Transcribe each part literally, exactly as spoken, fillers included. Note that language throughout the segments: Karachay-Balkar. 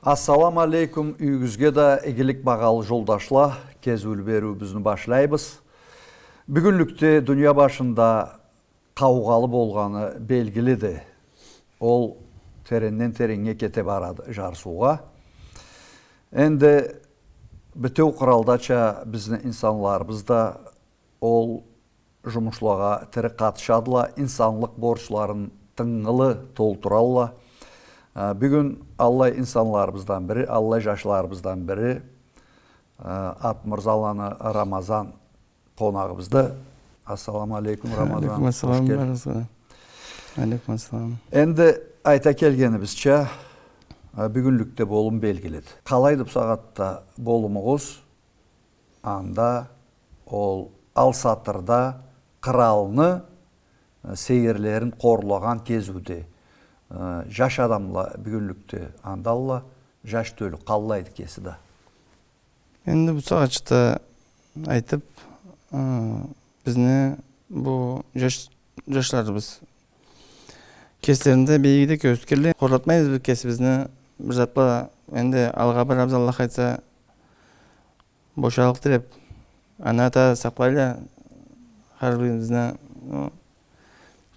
Ассаламу алейкум, юйюгюзге да игилик, багъалы жолдашла. Кезиулю бериуюбюзню башлайбыз. Бюгюнлюкде дуния башында къаугъалы болгъаны белгилиди. Ол теренден тереннге кете барады, жарсыугъа. Энди битеу къыралдача бизни инсанларыбыз да ол жумушлагъа тири къатышадыла, инсанлыкъ борчларын тынгылы толтуралла. Э, бюгюн аллай инсанларыбыздан бири, аллай жашларыбыздан бири, э, Атмырзаланы Рамазан къонагъыбызды. Ассаламу алейкум, Рамазан. Алейкум ассалам, хош кел. Барыгъызгъа. Алейкум ассалам. Энди айта келгенибизча, э, бюгюнлюкде болум белгилиди. Къалайды бусагъатда болумугъуз? Анда ол Алсатырда къыралны, э, сейирлерин къорлагъан кезиуде, э, жаш адамла бюгюнлюкде андалла, жаш тёлю къаллайды кеси да. Энди бусагъатчыкъда айтып, э, бизни бу жаш, жашларыбыз кеслеринде бек иги да кёргюзтгенле. Хорлатмайбыз биз кесибизни, бир затла, энди алгъа барабыз, Аллах айтса, бошалыкъ тилеп, ана-ата сакълайла хар бирибизни, ну,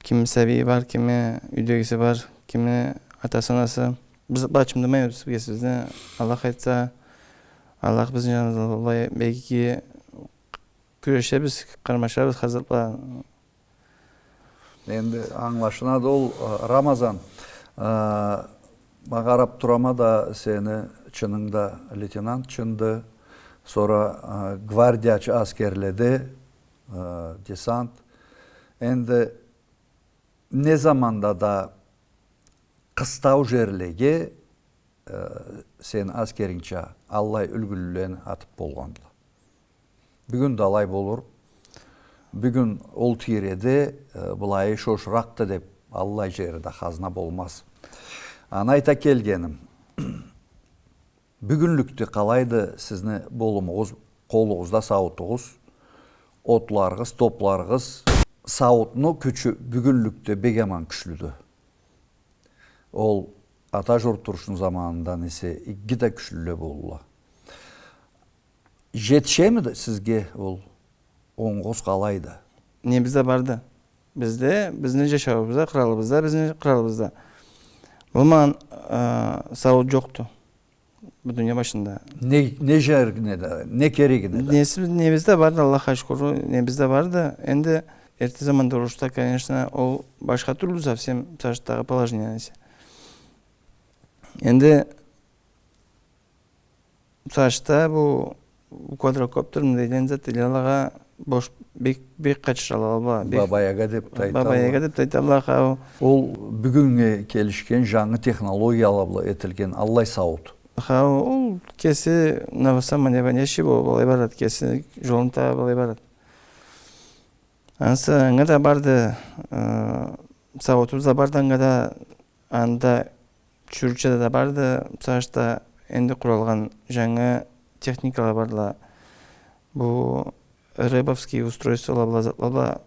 кими сабийи бар, кими юйдегиси бар, кими атасы-анасы. Биз бла ачымдамайбыз кесибизни, Аллах айтса, Аллах бизни жаныбызда, алай бек иги кюрешебиз, къармашабыз хар затла. Энди ангылашылады ол, э, Рамазан. Э, ма къарап турама да, сени чынынг да лейтенант чынды. Сора, э, гвардиячы аскерледе, э, десант. Энди не заманда да къыстау жерлеге, э, сени аскерингча аллай юлгюлюлени атып болгъандыла. Бюгюн да алай болур. Бюгюн ол тийреде, э, былайы шошуракъды деп, аллай жери да хазна болмаз. Аны айта келгеним, бюгюнлюкде къалайды сизни болумугъуз, къолугъузда сауутугъуз, отларыгъыз, топларыгъыз, сауутну кючю бюгюнлюкде бек аман кючлюдю. Ол ата журт урушну заманындан эсе иги да кючлюле болдула. Жетишемиди сизге ол онгугъуз, къалайды? Небиз да барды. Бизде, бизни жашауубузда, къыралыбызда, бизни къыралыбызда. Бу ман, э, сауут жокъду. Бу дуния башында. Не, не жерине да, не керегине да. Неси, небиз да барды, Аллахха шукур, небиз да барды. Энди эртте заманда урушда, конечно, ол башха тюрлю совсем, сагъыштагъы положение эсе. Энди сагъышда бу, бу квадрокоптерни дейген зат, алагъа бош, бек, бек къачышалла, бек. Баба Яга деп да айталла. Баба Яга деп да айталла, хау. Ол бюгюннге келишген жангы технологияла бла этилген аллай сауут. Хау, ол кеси на самом деле не иши бу, былай барады, кеси жолун таба былай барады. Ансы, анга да барды, э, сауутубуз да барды, анга да, анда Чурчада да барды, сагъышда энди къуралгъан жангы техникала бардыла. Бу рэбовский устройствола бла, затла бла,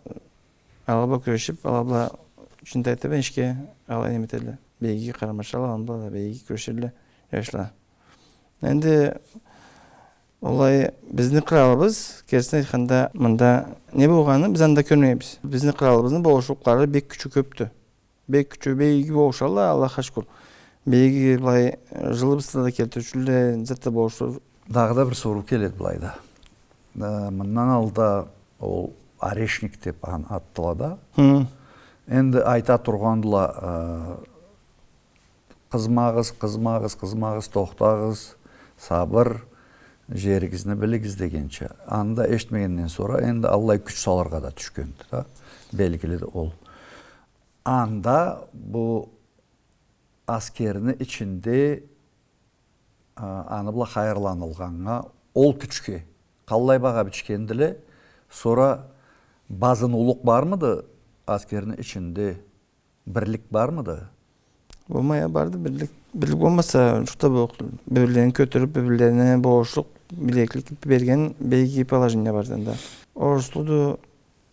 ала бла кюрешип, ала бла чынтайтып ишге, алай неме этелле. Бек иги къармашалла, ала бла да бек иги кюрешелле жашла. Энди олай бизни къыралыбыз, кертисин айтханда, мында не болгъанын биз анда кёрмейбиз. Бизни къыралыбызны болушлукълары бек кючю кёпдю. Бек кючю, бек иги болушалла, Аллахха шукур. Бек иги былай, э, жылыбызны да келтириучюле, зат да болушур. Дагъыда бир соруу келеди былайда. Э, мындан алда ол орешник деп аны атдыла да. Хы. Энди айта тургъандыла, э, къызмагъыз, къызмагъыз, къызмагъыз, тохтагъыз, сабыр, жеригизни билигиз дегенча. Аны да эшитмегенден сора энди аллай кюч салыргъа да тюшгенди да. Белгилиди ол. Анда бу аскерни ичинде, а, аны бла хайырланылгъаннга, ол кючге къаллай багъа бичгендиле, сора базыныулукъ бармыды аскерни ичинде, бирлик бармыды? Болмай а, барды бирлик. Бирлик болмаса, жукъ да боллукъ. Бир-бирлерин кётюрюп, бир-бирлерине болушлукъ, билеклик берген бек иги положение барды анда. Оруслуду,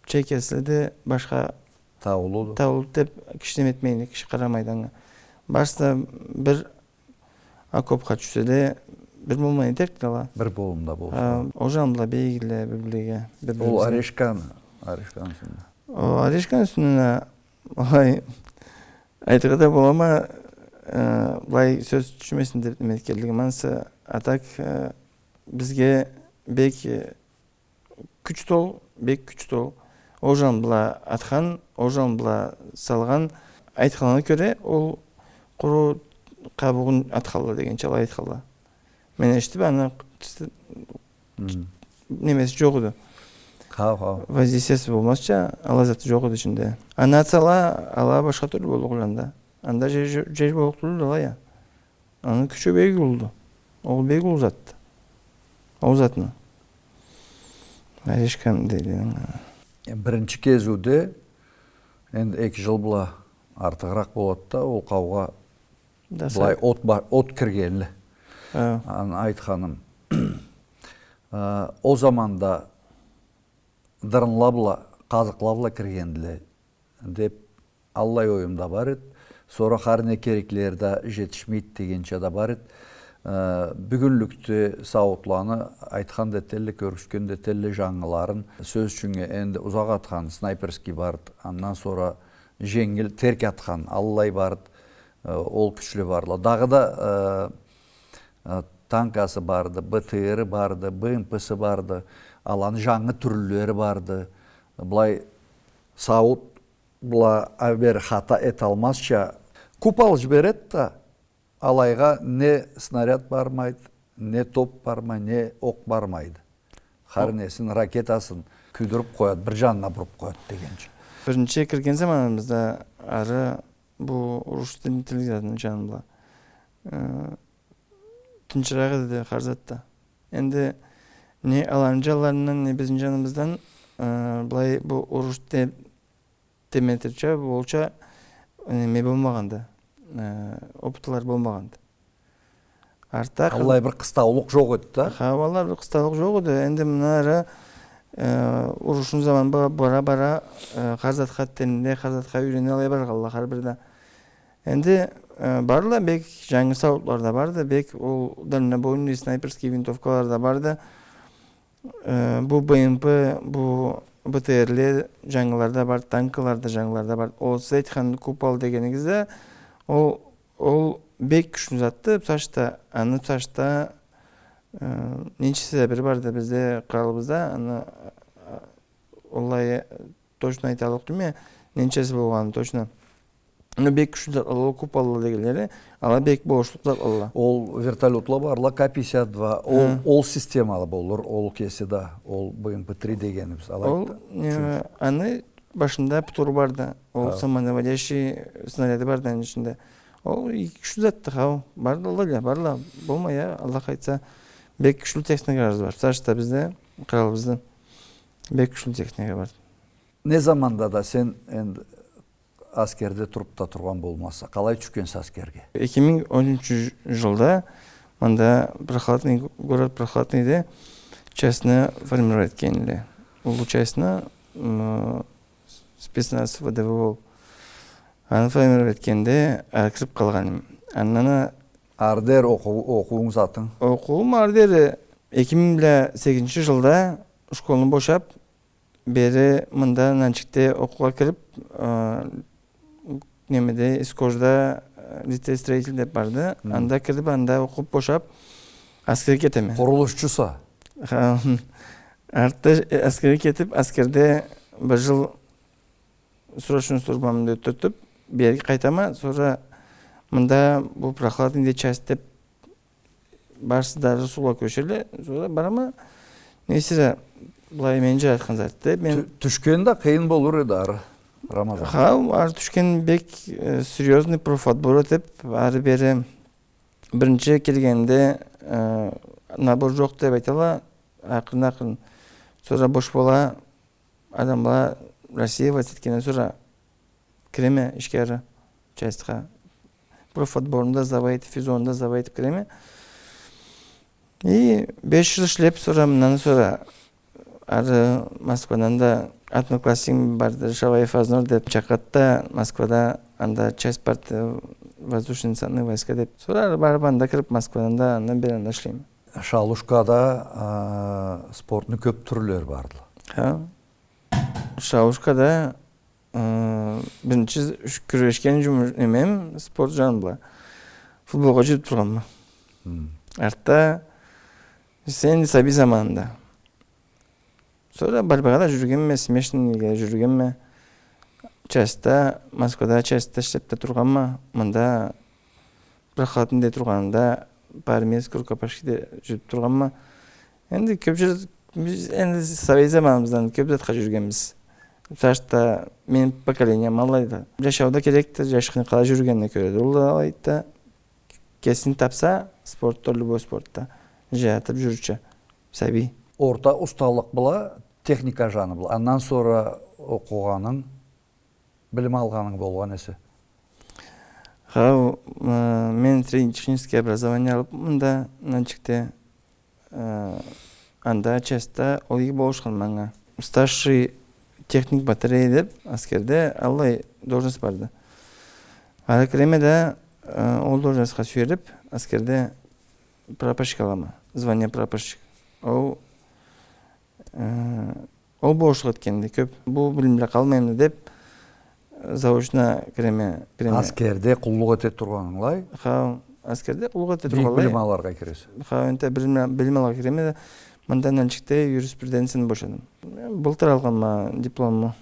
черкеслиди, башха таулуду. Таулуду деп киши неме этмейди, киши къарамайды анга. Барысы да бир окопха тюшселе, бир болмай этерикди ала. Бир болумда болса. Ха, ол жаны бла бегийле бир-бирлеге, бир-бирлеге. Ол орешканы, орешканы юсюнден. Ол орешканы юсюнден а, алай айтыргъа да болама, э, былай сёз тюшмесин деп неме этгенлигим ансы, а так, э, бизге бек, э, кючдю ол, бек кючдю ол. Ол жаны бла атхан, ол жаны бла салгъан, айтханына кёре, ол къуру къабугъун атханла дегенча, алай айтханла. Мен эшитип, аны немеси жокъ эди. Хау, хау. Воздействиеси болмазча, алай заты жокъ эди ичинде. Аны атсала, ала башха тюрлю боллукъ анда. Анда жер, жер, жер боллукъ тюлдю алай а. Аны кючю бек уллуду. Ол бек уллу затды. Ол затны. Орешкам дейди. Э, биринчи кезиуде, энди эки жыл бла артыгъыракъ болады да, ол къаугъа былай от ба-, от киргенли. Ха. Аны айтханым. Э, ол заманда дырынла бла, къазыкъла бла киргендиле деп, аллай оюм да бар эди. Сора хар не кереклери да жетишмейди дегенча да бар эди. Э, бюгюнлюкде сауутланы айтхан да этелле, кёргюзтген да этелле жангыларын. Сёз ючюн, энди узакъ атхан снайперский барды, андан сора женгил терк атхан аллай барды, э, ол кючле барла. Дагъыда, э, э, танкасы барды, Б Т Р-ы барды, Б М П-сы барды, аланы жангы тюрлюлери барды. Былай сауут бла а бери хата эталмазча, купол жиберет да, алайгъа не снаряд бармайды, не топ бармайды, не окъ бармайды. Хар несин, ракетасын кюйдюрюп къояды, бир жанына буруп къояды дегенча. Биринчи кирген заманыбызда ары бу уруш тен-, телевизорну жаны бла, э, тынчыракъ эди хар зат да. Энди не аланы жанларындан, не бизни жаныбыздан, э, былай бу уруш те-, теметирча болча, э, неме болмагъанды, э, опытлары болмагъанды. Артда къыз- Аллай бир къыстаулукъ жокъ эди да? Ха, валлахи, бир къыстаулукъ жокъ эди. Энди мынары, э, урушну заманы ба-, бара-бара, э, хар затха тениле, хар затха юйрене алай баргъанла хар бир да. Энди, э, барла, бек жангы сауутла да барды, бек ол дальнобойный снайперский винтовкала да барды. Э, бу Б М П, бу Б Т Р-ле жангыла да барды, танкыла да, жангыла да барды. Ол сиз айтхан купол дегенигиз да, ол, ол бек кючлю затды, бусагъатда, аны бусагъатда, э, ненчеси да бир барды бизде, къыралыбызда, аны, э, алай, э, точно айталлыкъ тюлме, ненчеси болгъаны точно. Ну, бек кючлю зат, ол купол дегенлери, ала бек болушлукъ зат ала. Ол вертолётла барла, К пятьдесят два, ол, ол системалы болур, ол кеси да, ол Б М П три дегенибиз, алайды да. Ол, э, аны башында ПТУР барды, ол самонаводящий снаряды барды аны ичинде. Ол эки кючлю затды, хау, барды, алайла, барла, болмай а, Аллах айтса, бек кючлю техниказыбыз бар. Сагъатда бизде, къыралыбызда бек кючлю техника бар. Не заманда да сен энди аскерде туруп да тургъан болмазса, къалай тюшгенсе аскерге? Эки минг он ючюнчю жылда мында Прохладный, город Прохладныйде частьны формировать этгенле. Уллу частьны, м, спецназ В Д В болуп. Аны формировать этгенде ары кирип къалгъан эдим. Андан а- Ары дери окъу-, окъууунг затынг? Окъуум ары дери эки минг бла сегизинчи жылда школну бошап, бери мында Нанчикде окъуугъа кирип, э, немеде, Искожда, э, лицей строитель деп барды. Хы. Анда кирип, анда окъуп бошап, аскерге кетеме. Къурулушчуса? Ха, артда, э, аскерге кетип, аскерде бир жыл срочный службамы да ётдюртюп, бери къайтама, сора мында бу Прохладныйде часть деп барысы да ары суугъа кёчеле, сора барама, не эсе да былай мен жаратхан зат деп, мен... Тю-, тюшген да къыйын болур эди ары, Рамазан. Ха, ары тюшген бек, э, серьёзный профотбор этип, ары бери биринчи келгенде, э, набор жокъ деп айтала, акъырын-акъырын. Сора бош бола, адамла рассеиваться этгенден сора киреме ишге ары, частьха. Профотборну да сдавать этип, физону да сдавать этип киреме. И беш жыл ишлеп, сора, мындан сора ары Москвадан да одноклассник барды, Шаваев Азнур деп, Чакъатда, Москвада, анда часть барды, воздушно-десантные войска деб. Сора барыб анда кириб, Москвадан да, андан бери анда ишлейме. Шалушкада, а, спортну кёб тюрлери бардыла. Ха. Шалушкада, э, биринчи кюрешген жумуш-, немем, спорт жаны бла футболгъа жюрюб тургъанма. Хм. Артда, сен сабий заманында. Сора борьбагъа да жюрюгенме, смешанныйге жюрюгенме. Частьда, Москвада частьда ишлеб да тургъанма. Мында бир къатын да тургъанында, по армейски рукопашкада жюрюб тургъанма. Энди кёб жюр-, биз энди совет заманыбыздан кёб затха жюрюгенбиз. Сашта, мени поколениям алайды. Жашауда керекди, жашны къалай жюрюгенине кёреди. Ол да алайды. Кесин табса, спортда, любой спортда, жаратыб жюрюрча, сабий. Орта усталыкъ бла, техника жаны бла. Андан сора окъугъанынг, билим алгъанынг болгъан эсе? Хау, э, мен среднетехнический образование алыб, мында, Нальчикде, э, анда частьда ол иги болушхан манга. Старший техник батареи деб, аскерде аллай должность барды. Ары киреме да, э, ол должностха сюелиб, аскерде прапорщик алама, звание прапорщик. Ол Э, ол болушлукъ этгенди кёб. Бу билим бла къалмайым да деб, заочно киреме, киреме. Аскерде къуллукъ эте тургъанынгылай? Ха, аскерде къуллукъ эте тургъанлай. Бийик билим алыргъа киресе. Ха, энтда билим, билим алыргъа киреме да, мында Нальчикде юриспруденцияны бошадым. Былтыр алгъанма дипломну.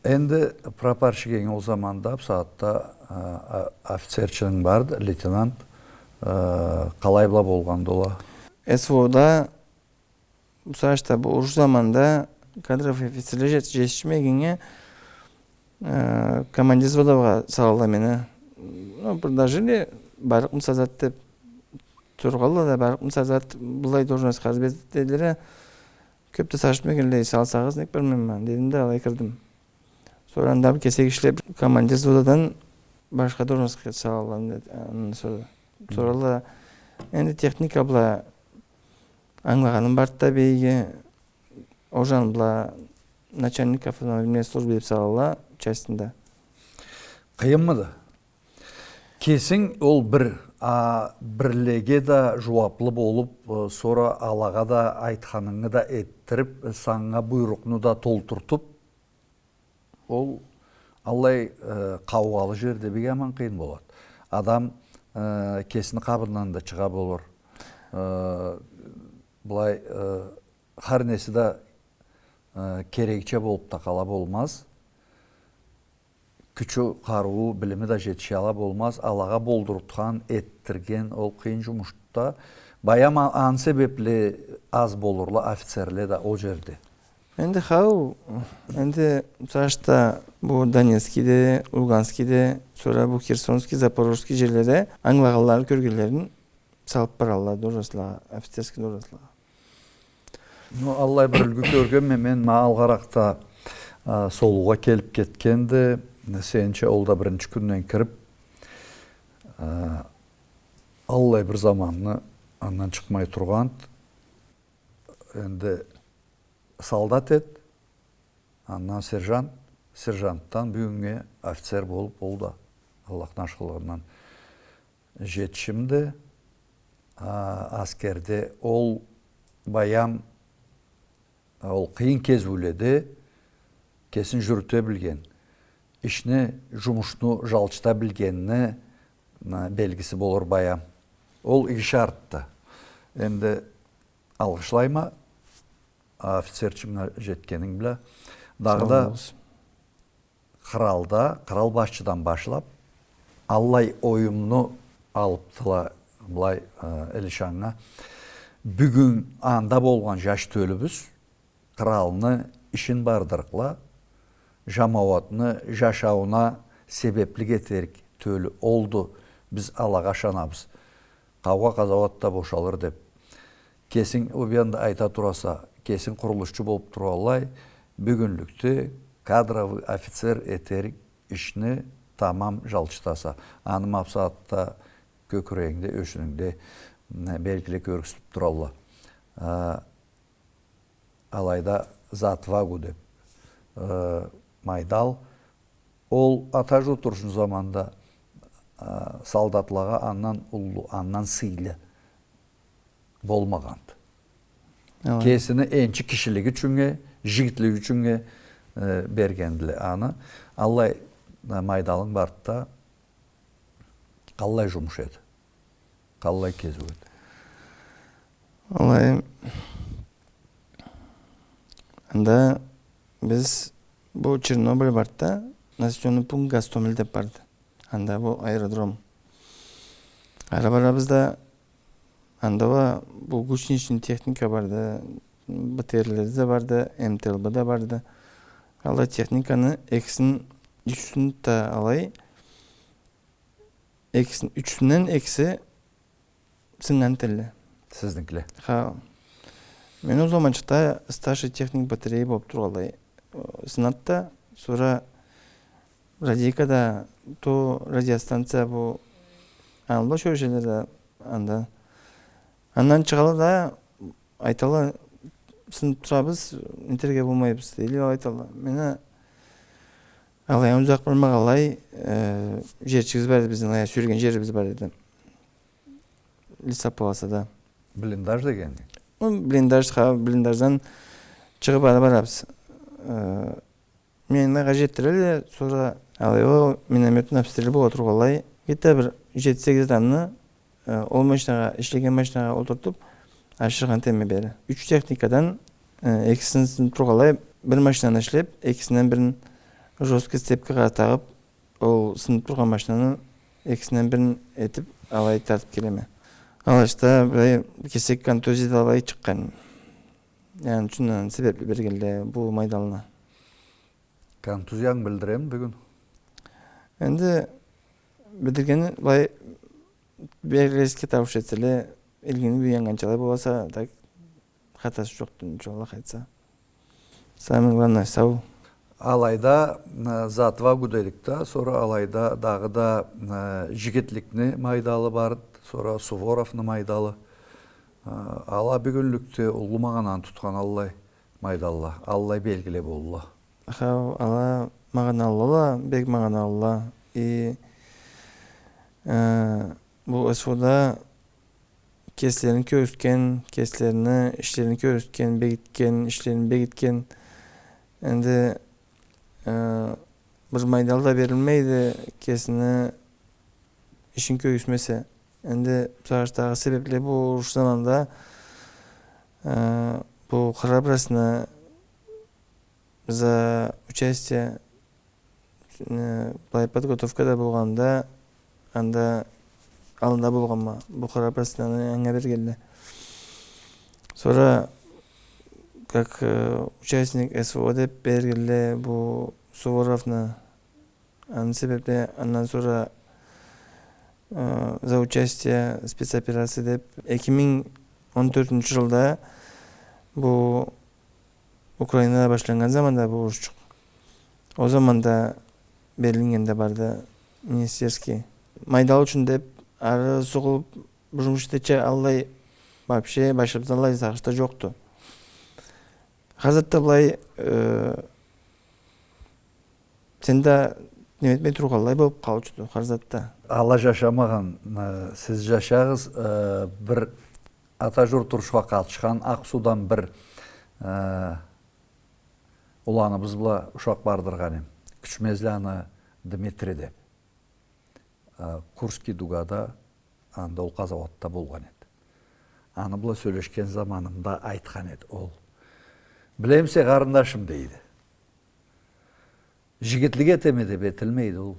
Энди прапорщигинг ол заманда, бусагъатда, а, а, офицерчинг барды, лейтенант, а, къалай бла болгъанды ол а? СВО-да Бусагъатда бу уруш заманда кадровый офицерле жет-, жетишмегеннге, э, командир взводгъа салалла мени. Ну, предложили, барлыкъмыса зат деб соргъалла да, барлыкъмыса зат, быллай должностха арыз бер дедиле. Кёб да сагъыш этмегенлей, салсагъыз, нек бармайма, дедим да, алай кирдим. Сора анда бир кесек ишлеб, командир взводдан башха должностха салалла, анда, андан сора. Соралла, энди техника бла ангылагъаным барды да бек иги, ол жан бла начальник автомобильной службы деб салалла частьында. Къыйынмыды? Кесинг ол бир, а, бирлеге да жууаплы болуб, э, сора алагъа да айтханынгы да этдириб, э, санга буйрукъну да толтуртуб, ол аллай, э, къаугъалы жерде бек аман къыйын болады. Адам, э, кесини къабындан да чыгъа болур. Э, былай, э, хар неси да, э, керегича болуб да къала болмаз. Кючю, къарыуу, билими да жетишала болмаз. Алагъа болдуртхан, этдирген, ол къыйын жумушду да. Баям а-, аны себебли аз болурла офицерле да ол жерде. Энди хау, энди сагъышда бу Донецкийде, Луганскийде, сора бу Херсонский, Запорожский жерледе ангылагъанларын, кёргенлерин салыб баралла должностлагъа, офицерский должностлагъа. Ну, аллай бир юлгю кёргенме мен, ма алгъаракъда, а, солуугъа келиб кетгенди, сенича ол да биринчи кюнден кириб, а, аллай бир заманны андан чыкъмай тургъанды. Энди солдат эди, андан сержант, сержантдан бюгюннге офицер болуб, ол да Аллахны ашхылыгъындан жетишимди. А, аскерде ол баям, ол къыйын кезиуледе кесин жюрюте билген, ишни, жумушну жалчыта билгенини, а, белгиси болур баям. Ол иги шартды. Энди алгъышлайма офицерчинге жетгенинг бла. Дагъыда къыралда, къырал башчыдан башлаб, аллай оюмну алыбдыла былай, э, Элишаннга. Бюгюн анда болгъан жаш тёлюбюз къыралны ишин бардырыкъла, жамауатны жашаууна себеблик этерик тёлю олду, биз алагъа ышанабыз. Къаугъа-къазауат да бошалыр деб. Кесинг, ол бир анда айта тураса, кесинг къурулушчу болуб тургъанлай, бюгюнлюкде кадровый офицер этерик ишни тамам жалчытаса. Аны ма бусагъатда кёкюрегингде, ёшюнюнгде, м, белгиле кёргюзтюб туралла. А, алайда «За отвагу» деб, э, майдал. Ол ата жуут урушну заманында А, солдатлагъа андан уллу, андан сыйлы болмагъанды. Алай. Кесини энчи кишилиги ючюннге, жигитлиги ючюннге, э, бергендиле аны. Аллай, э, майдалынг барды да, къаллай жумуш эди? Къаллай кезиу эди? Алай, анда биз бу Чернобыль барды да, населённый пункт Гостомель деп барды. Анда бу аэродром. Ары барабыз да, анда уа бу гусеничный техника барды, БТР-ле да барды, МТЛБ да барды. Аллай техниканы экисин, ючюсюн да алай, экисин, ючюсюнден экиси сыннган этелле. Сиздикиле? Ха. Мен ол заманчыкъда старший техник батарея болуп тургъанлай, э, сынады да, сора радийкада, то радиостанция бу, аны бла сёлешелле да анда. Андан чыгъалла да, айталла, сынып турабыз, нетерге болмайбыз, дейдиле, айталла. Мен а, алай узакъ бармагъанлай, э, жерчигибиз бар эди бизни, алай сюрген жерибиз бар эди. Лесополосада. Блиндаж дегенинг? О, блиндаж, ха, блиндаждан чыгъып ары барабыз. Э, минаны алайгъа жетдирелле, сора алай ол миномётный обстрел бола тургъанлай, где-то бир жети-сегиз адамны, э, ол машинагъа, ишлеген машинагъа олтуртуп, ашыргъан этеме бери. Юч техникадан, э, экисин сынып тургъанлай, бир машинаны ишлеп, экисинден бирин жёсткий сцепкагъа тагъып, ол сынып тургъан машинаны экисинден бирин этип, алай тартып келеме. Алайда былай кесек контузия да алай чыкъгъан. Яни, аны себепли бергенле бу майдалны. Контузиянг билдиреме бюгюн? Энди билдиргени, былай бир резко таууш этселе, илгинги уяннганчалай боласа, так, хатасы жокъду, ничего, Аллах айтса. Самое главное, сау. Алайда, э, за отвагу дедик да, сора алайда дагъыда, э, жигитликни майдалы барды, сора Суворовну майдалы. Э, ала бюгюнлюкде уллу магъананы тутхан аллай майдалла, аллай белгили болдула. Хау, ала магъаналыла, бек магъаналыла. И, э, бу СВОда кеслерин кёргюзтген, кеслерини ишлерин кёргюзтген, бегитген, ишлерин бегитген. Энди, э, бир майдал да берилмейди, кесини ишин кёргюзтмесе. Энди сагъышдагъы себепли бу уруш заманда, э, бу храбростьну за участие, э, былай подготовкада болгъанда, анда аллында болгъанма, бу храбростьну анга бергенле. Сора, как, э, участник СВО деп бергенле бу Суворовну, аны себепли андан сора, э, за участие спецоперации деп, эки минг он тёртюнчю жылда бу Украинада башланнган заманда бу урушчукъ. Ол заманда берилинген да барды министерский. Майдал ючюн деп, ары сугъулуп, бу жумуш этеча аллай, вообще, башыбызда аллай сагъыш да жокъду. Хар затда былай, э, сен да неме этмей тургъанлай болуп къалыучуду хар затда. Ала жашамагъан, э, сиз жашагъыз, э, бир ата журт урушха къатышхан, Акъ-Суудан бир, э, уланыбыз бла ушакъ бардыргъан эм. Кючмезланы Дмитрий деп. Э, Курский дугада, анда ол къазауатда болгъан эди. Аны бла сёлешген заманымда айтхан эди ол. Билемисе, къарындашым, дейди. Жигитлик этеме деп этилмейди ол.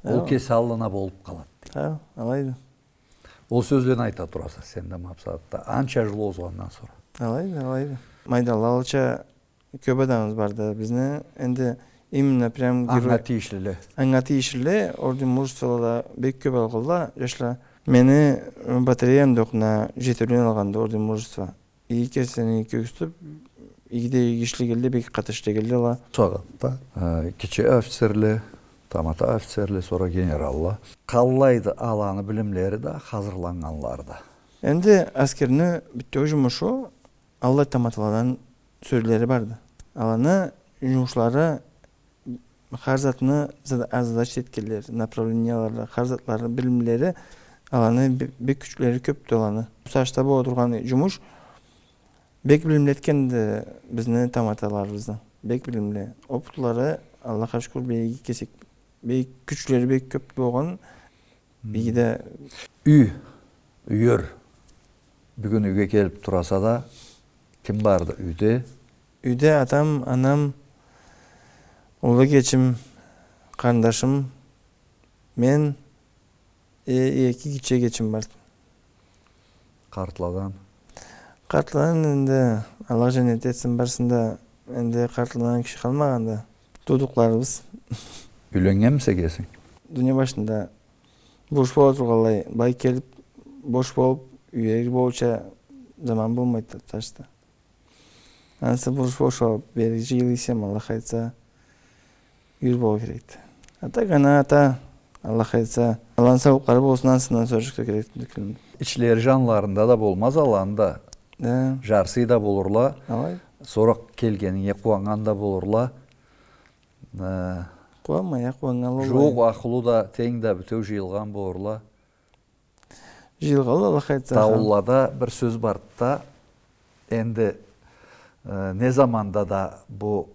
Ол кеси аллына болуп къалады, дейди. Хау, алайды. Ол сёзлени айта тураса сен да ма бусагъатда. Анча жыл озгъандан сора. Алайды, алайды. Майдаллы алча кёп адамыбыз барды бизни. Энди именно прям герой. Анга тийишлиле. Анга тийишлиле, Орден Мужествола да бек кёп алгъанла жашла. Мени, э, батареямда окъуна жетеулен алгъанды Орден Мужества. Иги кеслерин кёргюзтюп, иги да ишлегенле, бек къаты ишлегенле ала. Сагъатда, э, кичи офицерле, тамата офицерле, сора генералла. Къаллайды аланы билимлери да, хазырланнганлары да? Энди аскерни бютеу жумушу, аллай таматаладан сёзлери барды. Аланы жумушлары Хар затны зада-, а, задача этгенле, направлениялары, хар затлары, билимлери, аланы бе-, бек кючлери кёпдю аланы. Бу сагъатда бола тургъан жумуш бек билимли этгенди бизни таматаларыбызны. Бек билимли. Опытлары, Аллахха шукур, бек кесек, бек кючлери бек кёп болгъан. Мгм. Иги да. Юй, юйюр. Бюгюн юйге келип тураса да, ким барды юйде? Юйде атам, анам, уллу эгечим, къарындашым, мен, э, эки гитче эгечим барды. Къартладан? Къартладан энди, Аллах жаннет этсин барысын да, энди къартладан киши къалмагъанды. Туудукъларыбыз. Юйленнгенмисе кесинг? Дуния башында буш болуп тургъанлай, былай келип, бош болуп, юйюр болурча заман болмайды ташда. Ансы буш болуп, бери жыйылсам, Аллах айтса, юйюр болургъа керекди. А так ана, ата, Аллах айтса, аланы саулукълары болсун, ансындан сорашыргъа керекди. Ичлери жанларында да болмаз аланы да. Да. Жарсый да болурла. Алай. Сора келгенинге къууаннган да болурла. Э, къууанмай а къууаннганла. Жууукъ ахлу да, тенг да бютеу жыйылгъан болурла. Жыйылгъанла, Аллах айтса. Таулулада бир сёз барды да, энди, э, не заманда да бу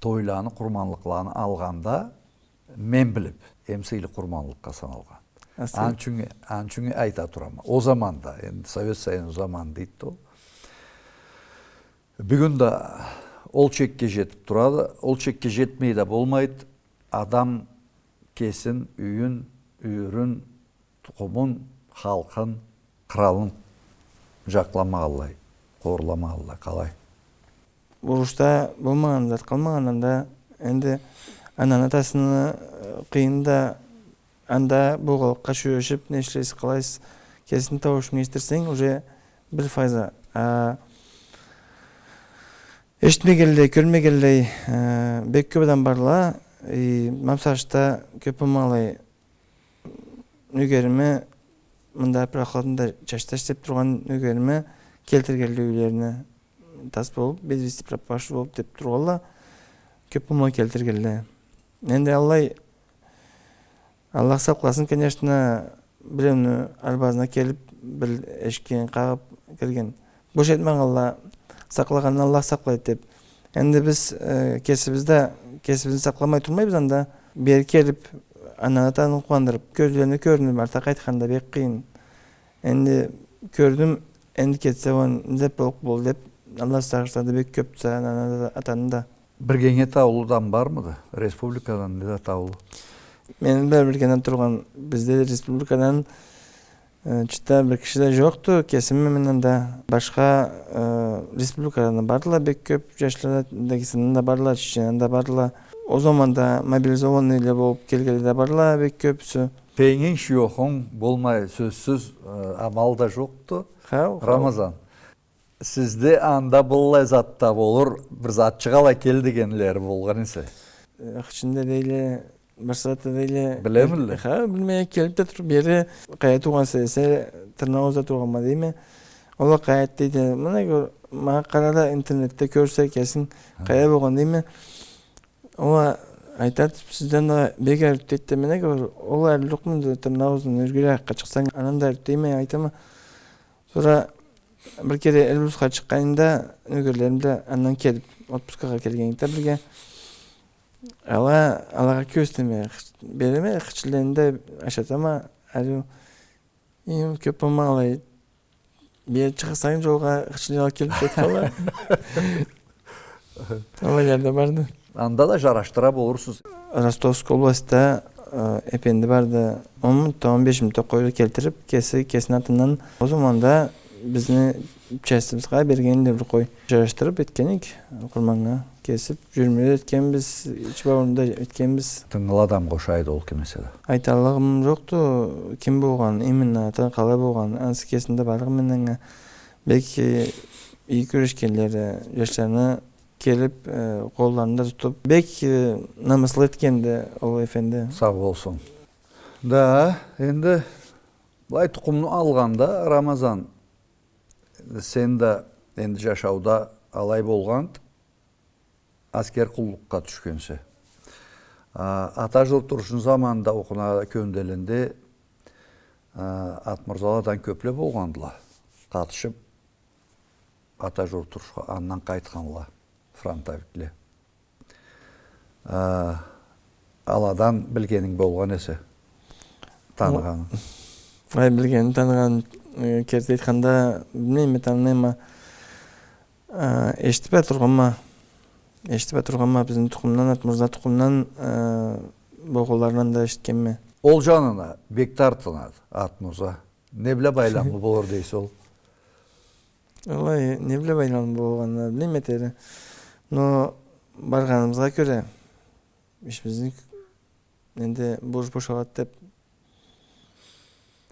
тойланы, къурманлыкъланы алгъанда, мен билип, эм сыйлы къурманлыкъгъа саналгъан. Аны ючюн, аны ючюн айта турама. Ол заманда, энди Совет Союзну заманы дейди ол. Бюгюн да ол чекге жетип турады, ол чекге жетмей да болмайды. Адам кесин, юйюн, юйюрюн, тукъумун, халкъын, къралын жакъламагъанлай, къорламагъанлай, къалай? Урушда болмагъан зат къалмагъан анда, энди ананы, атасыны, э, къыйыны да анда болгъанлыкъгъа сюешип, не ишлейсиз, къалайсыз, кесини тауушун эшитдирсенг, уже бир файза. А, эшитмегенлей, кёрмегенлей, э, бек кёп адам барла, и, ма бусагъатда кёп болмагъанлай нёгерими, мында прохладныйда чачда ишлеп тургъан нёгерими келтиргенле юйлерине, тас болуп, без вести пропавший болуп деп тургъанла, кёп болмай келтиргенле. Энди аллай, Аллах сакъласын, конечно, биревню арбазына келип, бир эшикден къагъып кирген. Бош айтмагъанла, сакълагъанны Аллах сакълайды деп. Энди биз, э, кесибиз да, кесибизни сакъламай турмайбыз анда. Бери келип, ананы, атаны къууандырып, кёзлерине кёрюнюп, артда къайтхан да бек къыйын. Энди кёрдюм, энди кетсе, уа не зат боллукъ болду деп, Аллах сагъышлады бек кёп да, ананы да, атаны да. Биргенге таулудан бармыды? Республикадан неда таулу? Мени бла биргеде тургъан бизде республикадан, э, чыртда бир киши да жокъду. Кесим мен анда, башха, э, республикадан да бардыла бек кёп жашла, Дагестандан да бардыла, Чечнядан да бардыла. Ол заманда мобилизованныйле болуп келгенле да бардыла бек кёпюсю. Пейингинг, шуёхунг болмай сёзсюз, э, амал да жокъду. Хау, хау. Рамазан. Сизде анда быллай зат да болур, бир затчыгъа ала кел дегенлери болгъан эсе. Э, хычында дейле, бир зат да дейле. Билемиле? Ха, билмей, келип да туруп, бери къайда тургъанса десе, Тырныауузда тургъанма дейме. Ол а къайда дейди. Мына кёр, манга къара да, интернетде кёрсе кесинг, ха, къайда болгъан дейме. Ол а айтады, сизден да бек ариуду дейди да, мен а кёр, ол ариулукъму дейди, Тырныаууздан ёрге жакъгъа чыкъсанг, андан да ариуду дейме, айтама. Сора бир кере Эльбрусха чыкъгъанымда, нёгерлерим да андан келип, отпускагъа келгенле да бирге. Ала, алагъа кёзтеме, хыч-, береме, хычынларына да ашатама, ариу, эм кёп болмагъанлай, бир чыгъарсанг жолгъа, хычынлары келип кеткенле. Аллай да барды. Анда да жарашдыра болурсуз. Ростовская областьда, э, эфенди барды. Он минут да, он беш минут да къой келтирип, кеси, кесини атындан. Ол заманда бизни частьыбызгъа берген эди бир къой. Жарашдырып этген эдик, къурманнга. Кесип, жюрюмле этгенбиз, ич бауурун да этгенбиз. Тынгылы адамгъа ошайды ол ким эсе да. Айталлыгъым жокъду, ким болгъан, именно аты къалай болгъан, ансы кесинде барлыгъы менден. Бек иги кюрешгенлери, жашларына келип, э, къолларын да тутуп, бек, э, намыслы этгенди ол эфенди. Сау болсун. Да, энди былай тукъумну алгъанда, Рамазан, сен да энди жашауда алай болгъанды, аскер къуллукъгъа тюшгенсе. А, Ата журт урушну заманында окъуна кёнделинди. А, Атмурзаладан кёпле болгъандыла. Къатышып, Ата журт урушха андан къайтханла фронтовикле. А, аладан билгенинг болгъан эсе, таныгъанынг? Ай, билгеним, таныгъаным, э, керти айтханда, билмейме, танымайма. А, эшитип а тургъанма. Эшитип а тургъанма, бизни тукъумдан, Атмурза тукъумдан, э, болгъанларындан да эшитгенме. Ол жанына бек тартынады Атмурза. Не бла байламлы болур дейсе ол? Алай, не бла байламлы болгъанын билмейме этере. Но баргъаныбызгъа кёре, ишибизни энди борч бошагъанды деп.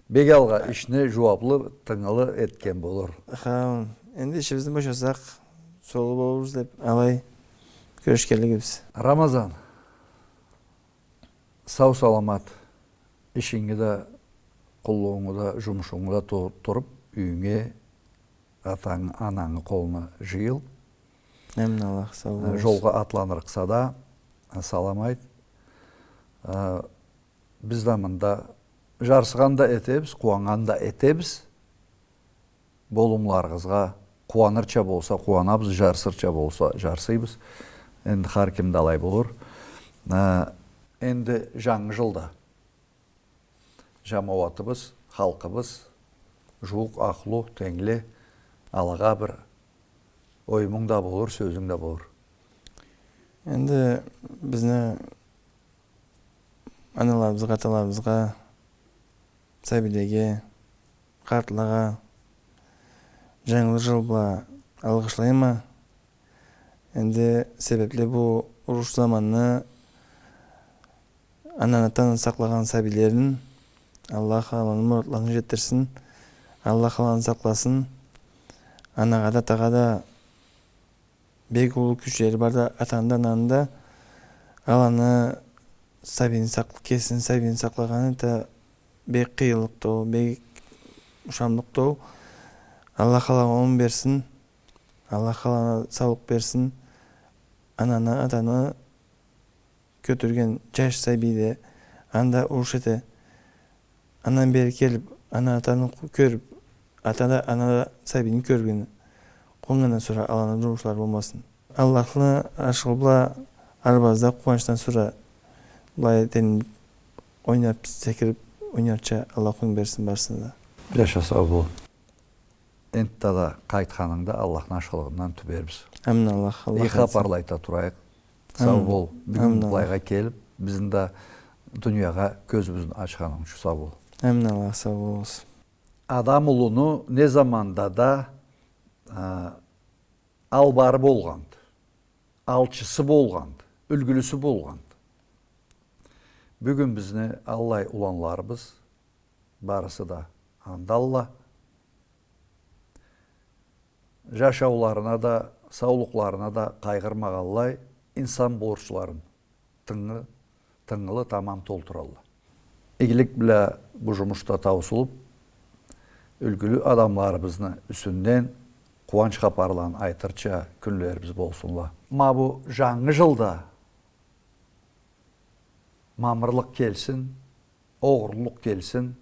Бек алгъа ишни жууаплы, тынгылы этген болур. Ха, энди ишибизни бошасакъ, солу болурбуз деп, алай кюрешгенлигибиз. Рамазан, сау-саламат, ишинги да, къуллугъунгу да, жумушунгу да ту-, туруп, юйюнге, атанг-, анангы къолуна жыйыл. Амин Аллах, сау болугъуз. Жолгъа атланырыкъса да, салам айт. Э, биз да мында жарсыгъан да этебиз, къууаннган да этебиз. Болумларыгъызгъа, къууанырча болса, къууанабыз, жарсырча болса, жарсыйбыз. Энди хар кимде алай болур. Э, энди жангы жылда жамауатыбыз, халкъыбыз, жууукъ ахлу, тенгле, алагъа бир оюмунг да болур, сёзюнг да болур. Энди бизни аналарыбызгъа, аталарыбызгъа, сабийлеге, къартлагъа Жангы жыл бла алгъышлайма. Энди себепли бу уруш заманны ананы, атаны сакълагъан сабийлерин Аллах аланы муратларына жетдирсин. Аллах аланы сакъласын. Анагъа да, атагъа да бек уллу кючлери барды атаны да, ананы да. Аланы сабийни сакъ-, кесини сабийни сакълагъаны да бек къыйынлыкъды ол, бек ушамлыкъды ол. Аллах алагъа онг берсин. Аллах алагъа саулукъ берсин. Ананы, атаны кётюрген жаш сабий да анда уруш эте. Андан бери келип, ана-атаны кё-, кёрюп, ата да, ана да сабийни кёргени, къууаннгандан сора аланы жумушлары болмасын. Аллахны ашхы бла арбазда къууанчдан сора былай этейин, ойнап, секирип ойнарча Аллах онг берсин барысына да. Жаша, сау бол. Энтта да къайтханынгда Аллахны ашхылыгъындан тюбербиз. Амин Аллах, Аллах айтсын. Иги хапарла айта турайыкъ. Сау бол. Амин. Бюгюн былайгъа келип, бизни да дуниягъа кёзюбюзню ачханынг ючюн сау бол. Амин Аллах, сау болугъуз. Адам улуну не заманда да, а, албары болгъанды, алчысы болгъанды, юлгюлюсю болгъанды. Бюгюн бизни аллай уланларыбыз барысы да андалла. Жашауларына да, саулукъларына да къайгъырмагъанлай, инсан борчларын тынгы-, тынгылы тамам толтуралла. Игилик бла бу жумуш да таусулуп, юлгюлю адамларыбызны юсюнден къууанч хапарланы айтырча кюнлерибиз болсунла. Ма бу жангы жылда мамырлыкъ келсин, огъурлукъ келсин,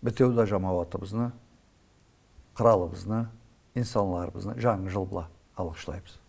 битеу да жамауатыбызны, къыралыбызны, инсанларыбызны жангы жыл бла алгъышлайбыз.